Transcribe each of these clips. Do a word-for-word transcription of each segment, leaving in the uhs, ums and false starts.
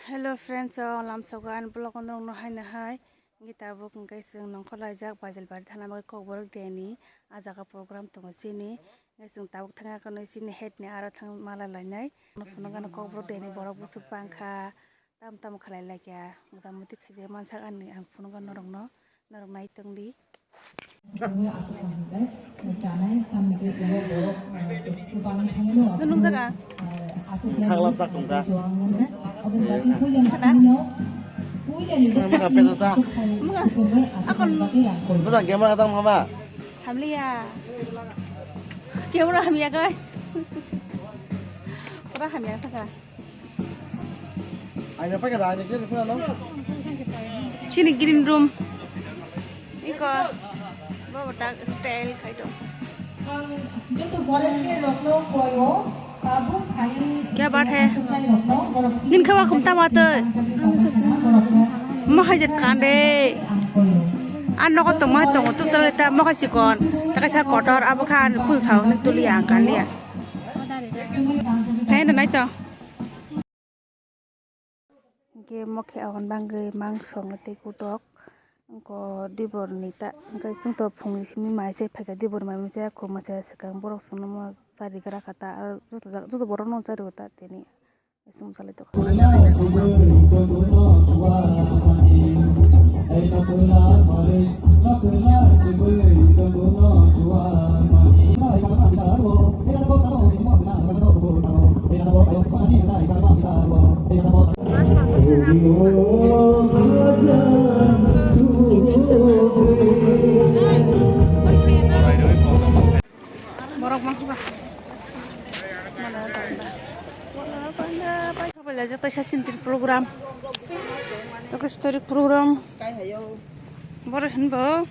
Hello friends, o lamsogo ani vlog o norokno haino hai. Hingke tabuk hingke chwng nongkhor laijak Baijalbari thana bagwi Kokborok deni. A jaga program tongo chini. Hingke chwng tabuk thangya khe chini head ni aro thang mala lainai. Phunukgano Kokborok deni borok bwswk bangkha. Tam tam khalai laikha. Mota moti khaijak mansak ani ang phunukgano norokno. Norok nai tongdi. Nunung jaga. Thaglap jak tong da. Kada? Mungka peta ta. Mungka. Akon. Bajak camera tang mama. Hamliya. Camera hamya guys. Pura hamya thaka. Aina pakai dah, aina kiri pun ano. Sini green room. Iko. Bawa tak style kai dong. Kya baat hai? Nin khawa khum tama te. Mo hai jet kande. An nogo tong ma tong tu tele ta mo khai sikon. Ta kaisa kotor abo khan kun sao ni tuli ang kan liya. Hai na nai to. Hingke mokhe aboni bagwi mangso wngwi tei kutok. Wngkha diborni ta, hingke chwngto phungni simi mai se phaikha, diborni mai se khuma se swkang borok chwngno chari gra kha ta, joto borokno chari o ta tini. Borok mangsa ba. Mana tangda. Wala panda pai. Kapai la jata sa chintin program. Eko story program. Borok hin bo.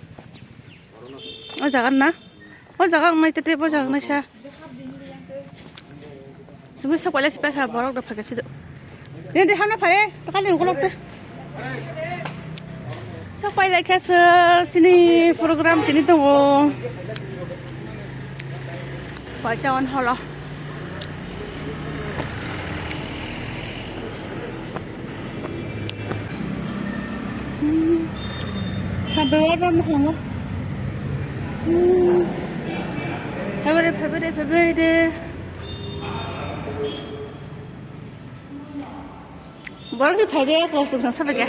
O jaga na. O jaga ang nai tete bo jaga nai sa. Sumi sok pailai si paikha borok da phaikha si do. Ini di hamna phare, takali ukolok te. Sok pailai kha se sini program tini tongo. Paita on holo. Hmm. Happy birthday, happy birthday, happy birthday. Borok se phaibai kosok jang sabai kha.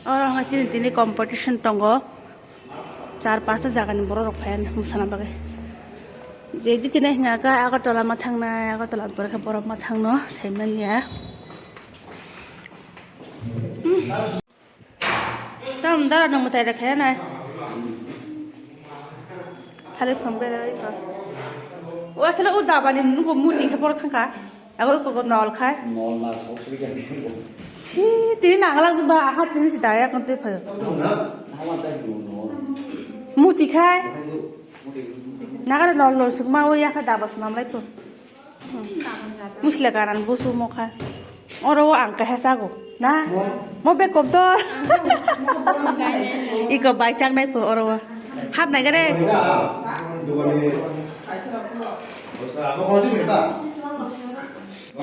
Oro wngkha chini tini competition tongo. Char pasta jagani borok rok phai mwsana bagwi. Je jiti nai hwnka khe Agartala ma thangnai, Agartala ni pore khe borok ma thangno saimanya. Tam dara nang mwtai da khaya nai. Thalik phang bera oi ko. O asle o dabani nugo muti khe borok thangkha. Ago ko nol khai. Nol na sok sri kan. Si tini nangala ba aha tini si daya kon twi phayo. Muti khai. Nagara nol nol sukma o yakha daba sunam lai ko. Musla kanan busu mokha. Oro o ang kaha sago. Na? Mo be kop to. Iko bai chak nai po oro o. Hap nai gare.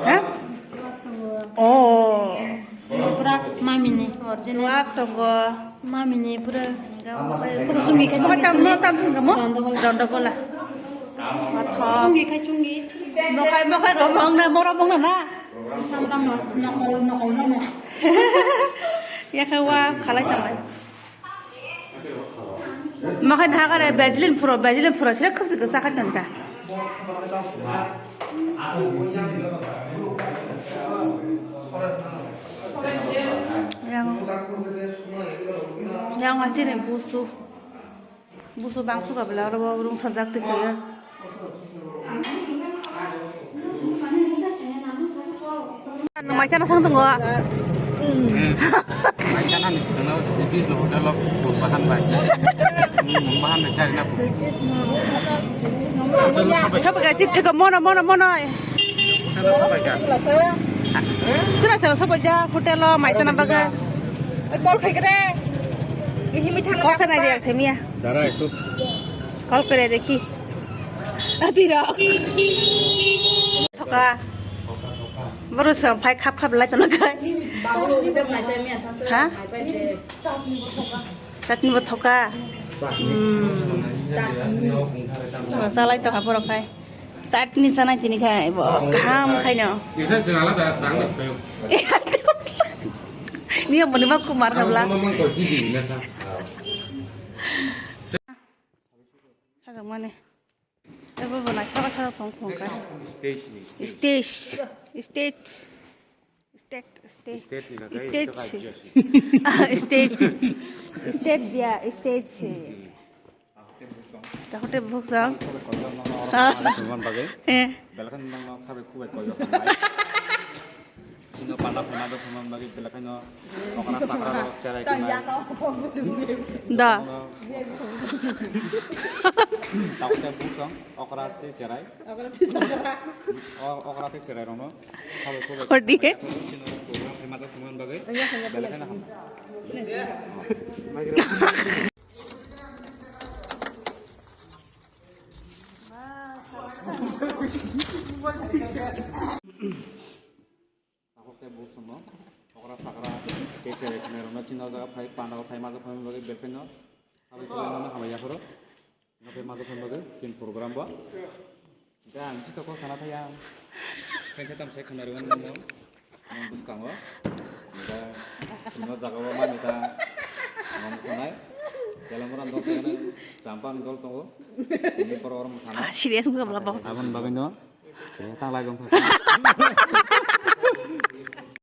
Ha? Oh. Pura mamini original. Suak tongo. Mamini pura. Pura chungi khe chungi. Tam, tam sing mo? Rondogola. Rondogola. Chungi khe chungi. Mokhai, mokhai romong na, moromong na na. Samtam no, nokol, nokol no. Ya khe wa khalai tangbai. Mokhai na kare Vaseline phuro, Vaseline phuro sire khuk sik sa kha tanta. Yang, yang asini busu. Busu bangsu ka bela oro bo rung sajak twi khayo. Nwng mai chana thang tongo. Mai chana ni thangna o se bis no hotel o bung bahan bai. Bung bahan bai sari na bung. Sabai ka chip eko mono mono mono. Hotel o sabai ka. Sura sa sabai ja hotel o mai chana baga. Call khai kre. Call khai nai dia semia. Dara ektu. Call kore dekhi. Ati rok. Thoka. Boro sa phai khap khap lai tono kai. Ha? Chatni bo thoka. Hmm. Salai to haboro khai. Chatni sanai tini khai bo kaham khaino. Niyo boni ma kumar kabla. Sajak mani. Ebo bo naithok asarok tong khong kha. Stage ni. Stage. Stage. Stage. Stage. Stage ni kha, Stage. Stage. Ah, stage. Stage dia, stage. Takote buk jang. Ah. Eh. Belakang nang nang khabe kubai koi jok nai. Chino panda phana do phana lagi belakang no okra sakra ro cherai koi. Da. Takote buk jang okra te cherai. Okra te cherai rong no. Khabe kubai. Khordi. Chino program phai ma do phana lagi. Belakang no ham. Takhuk tei bukhuk songno okra sakra tei cherai khwnai rokno chini o jaga phai panda o phai majak phai bagwi belai no habwi kwbangma hamya phuru. Nokhe majak phai bagwi chini program bo. Hingke ang kisa kok sana phai ang. Khe tam se khwnai rwmani nang bwskango. Hingke chini o jaga o mani ta mom sanai. Telamura dol khe champang dol tongo. Ini poro orom sana. Ah, serious nggak apa-apa. Aboni bagwi no. Eh, tang lai gong.